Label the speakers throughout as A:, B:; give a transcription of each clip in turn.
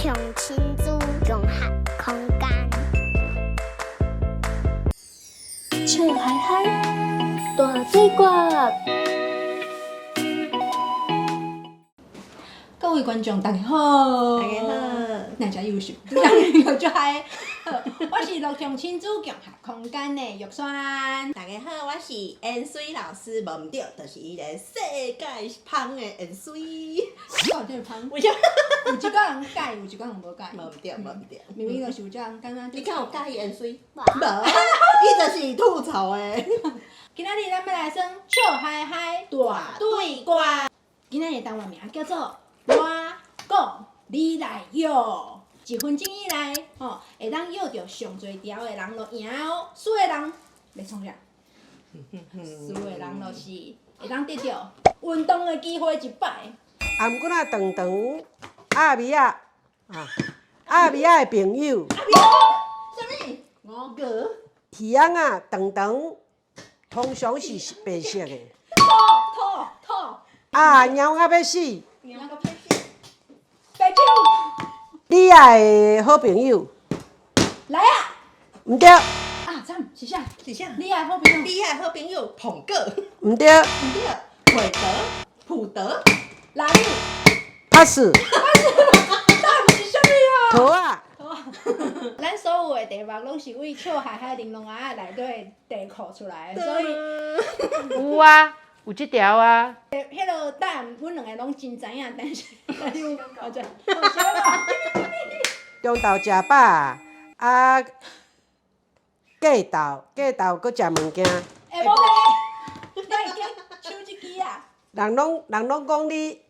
A: 強親子共學空間。
B: 笑嗨嗨，大對決。
C: 各位觀眾，大家好！
D: 大家好。
C: 哪遮優秀？又足嗨！我是樂暢親子共學空間的玉萱。
D: 大家好，我是延水老師，無毋對，就是伊個世界芳的延水。
C: 我有這個芳。
D: 為啥？
C: 有一寡人佮意，有一寡人無佮意。
D: 無毋對，無毋對。
C: 明明就是有這人感覺。
D: 你敢有佮意延水？無，伊就是吐槽的。
C: 今仔日咱欲來耍笑嗨嗨大對決。今仔日單元名叫做我講，你來搖。一分鐘以內，吼，會當搖著上濟條的人就贏哦。輸的人欲創啥？輸的人就是會當得著運動的機會一擺。
E: 啊，毋過若長長鴨米仔，啊，鴨米仔的朋友。
D: 啥物？五個。
E: 魚翁仔長長，通常是白色的。
C: 吐吐吐。
E: 啊，貓仔欲死。
C: 貓仔欲死。白手。
E: 你的好朋友。
C: 來啊！
E: 毋對。
C: 啊，慘，是啥？
D: 是啥？
C: 你的好朋友。
D: 你的好朋友捧個。
E: 毋對。
D: 毋對。彼得，普德。
C: 哪里？
E: pass。
C: 答案是啥物啊？
E: 桃仔。
C: 咱所有的題目攏是為笑嗨嗨玲瑯仔內底題庫出來的，所以
F: 有啊，有這條啊。
C: 彼个答案，阮兩个攏真知影，但是有哦這，
E: 中晝食飽，啊，過晝過晝閣食物件。
C: 欸，無咧，你會記手這支啊？
E: 人攏講你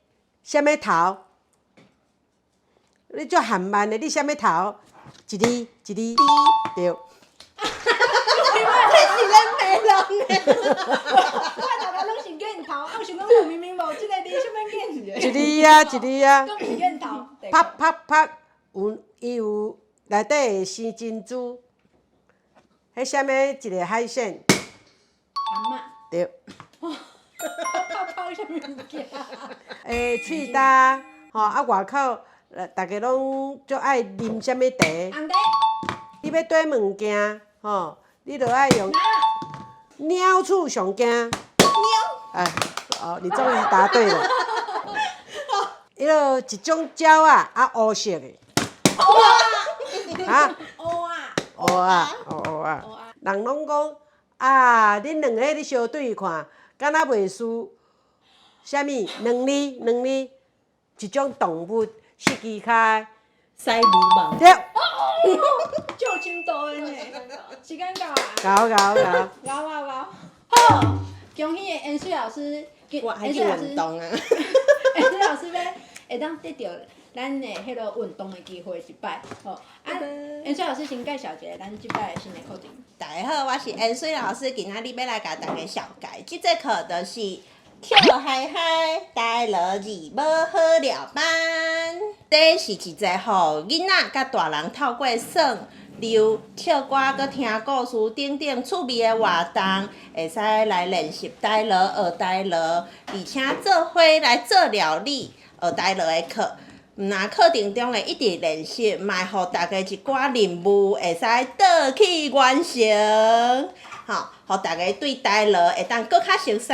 E: 啥物頭？你足含慢的，你啥物頭？一字一字，對。
D: 這是咧罵人的。
C: 我逐个攏是箭頭，我想講明明無這个字，啥物箭？
E: 一字啊，一字啊。
C: 講是箭頭。
E: 啪啪啪，有伊有內底會生珍珠，彼啥物一个海鮮？
C: 蚶仔。
E: 對。
C: 泡泡啥物物件？
E: 欸，喙焦，吼啊外口，逐家攏足愛啉啥物茶？
C: 紅茶。
E: 你欲綴物件，吼，你著愛用鳥鼠上驚。
D: 貓。
E: 哎，哦，你終於答對了。彼落一種鳥仔，啊烏色的。
C: 烏仔。
E: 啊？
C: 烏仔。
E: 烏仔，烏烏仔。人攏講啊，恁兩个咧相對看，敢若袂輸。啥物？兩字，兩字，一種動物，四支跤。
D: 西武網。
E: 對。
C: 足有深度的呢，時間到啊！
E: 到到到。
C: 到到到。好，恭喜延水老師，
D: 我愛去運動啊！
C: 延水老師欲會當得著咱的彼个運動的機會一擺，吼。啊，延水老師先介紹一下咱這擺的新的課程。
D: 大家好，我是延水老師，今仔日欲來共大家紹介，這節課就是笑嗨嗨台羅字母好料班。這是一個予囡仔佮大人透過耍、溜、唱歌、閣聽故事等等趣味的活動，會使來練習台羅、學台羅，而且做伙來做料理、學台羅的課。毋若課程中會一直練習，嘛會予大家一寡任務會使倒去完成，吼，予大家對台羅會當閣較熟似。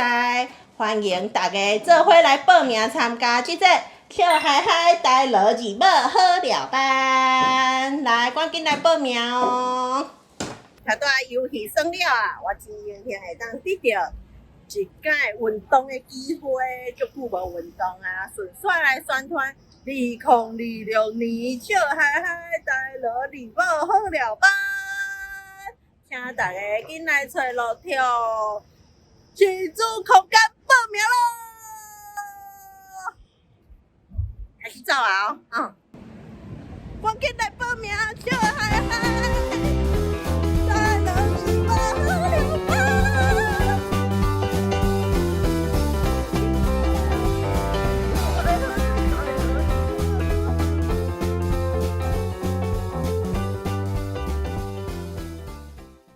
D: 歡迎大家做伙來報名參加這個笑嗨嗨台羅字母好料班，來，趕緊來報名哦！頭拄仔遊戲耍了啊，我真榮幸會當得著一擺運動的機會，足久無運動啊，順紲來宣傳2026年笑嗨嗨台羅字母好料班，請大家緊來揣樂暢親子空間報名囉！開始走啊！哦，趕緊來報名，笑嗨嗨！